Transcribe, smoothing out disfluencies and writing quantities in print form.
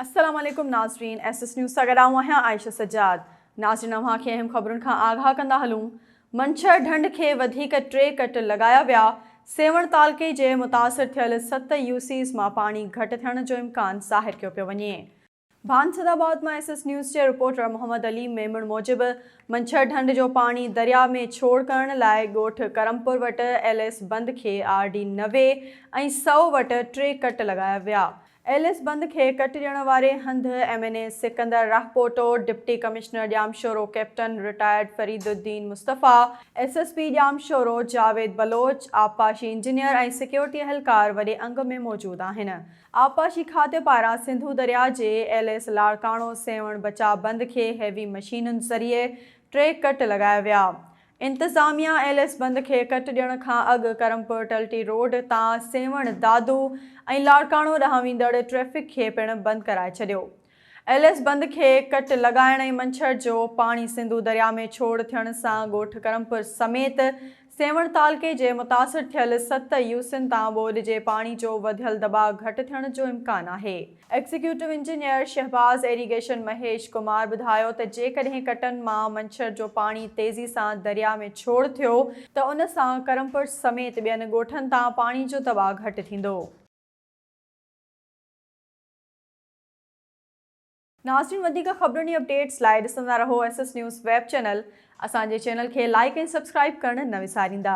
السلام عليڪم ناظرين ايس ايس نيوز سان گڏ آئون آهيان عائشه سجاد ناظرين اوهان کي اهم خبرن کان آگاهه ڪندا هلون منڇر ڍنڍ کي وڌيڪ ٽي ڪٽ لڳايا ويا سيوهڻ تعلقي جي متاثر ٿيل ست يوسيز مان پاڻي گهٽ ٿيڻ جو امڪان ظاهر ڪيو پيو وڃي. ڀانسدآباد مان ايس ايس نيوز جي رپورٽر محمد علي ميمڻ موجب منڇر ڍنڍ جو پاڻي درياء ۾ ڇوڙ ڪرڻ لاء ڳوٺ ڪرمپور وٽ ايل ايس بند کي آر ڊي 90 ۽ سئو وٽ ٽي ڪٽ لڳايا ويا. ايل ايس بند کي ڪٽ ڏيڻ واري هنڌ M N A Sikandar Rahpoto, deputy commissioner Jamshoro captain retired Farid Uddin Mustafa, S S P Jamshoro Javed Baloch, آبپاشي انجنيئر ۽ سيڪيورٽي اهلڪار وڏي انگ ۾ موجود آهن. آبپاشي کاتي پاران سنڌو درياء جي ايل ايس لاڙڪاڻو سيوهڻ بچاء بند کي هيوي مشينن ذريعي ٽي ڪٽ لڳايا ويا. انتظاميا ايل ايس بند کي ڪٽ ڏيڻ کان اڳ ڪرمپور ٽلٽي روڊ تان سيوهڻ، دادو ۽ لاڙڪاڻو ڏانهن ويندڙ ٽريفڪ کي پڻ بند ڪرائي ڇڏيو. ايل ايس بند کي ڪٽ لڳائڻ ۽ منڇر جو پاڻي سنڌو درياء ۾ ڇوڙ ٿيڻ سان ڳوٺ ڪرمپور سميت سيوهڻ تعلقي جي متاثر ٿيل ست يوسين تان ٻوڏ جي پاڻي جو وڌيل دٻاء گهٽ ٿيڻ جو امڪان آهي. Executive engineer Shahbaz irrigation Mahesh Kumar ٻڌايو ته جيڪڏهن ڪٽن مان منڇر جو پاڻي تيزي سان درياء ۾ ڇوڙ ٿيو ته ان سان ڪرمپور سميت ٻين ڳوٺن تان پاڻي جو دٻاء گهٽ ٿيندو. ناظرين وڌيڪ خبرن ۽ اپڊيٽس لاء ڏسندا رهو S S news web channel اسان جي چينل کي لائيڪ ۽ سبسڪرائيب ڪرڻ نه وساريندا.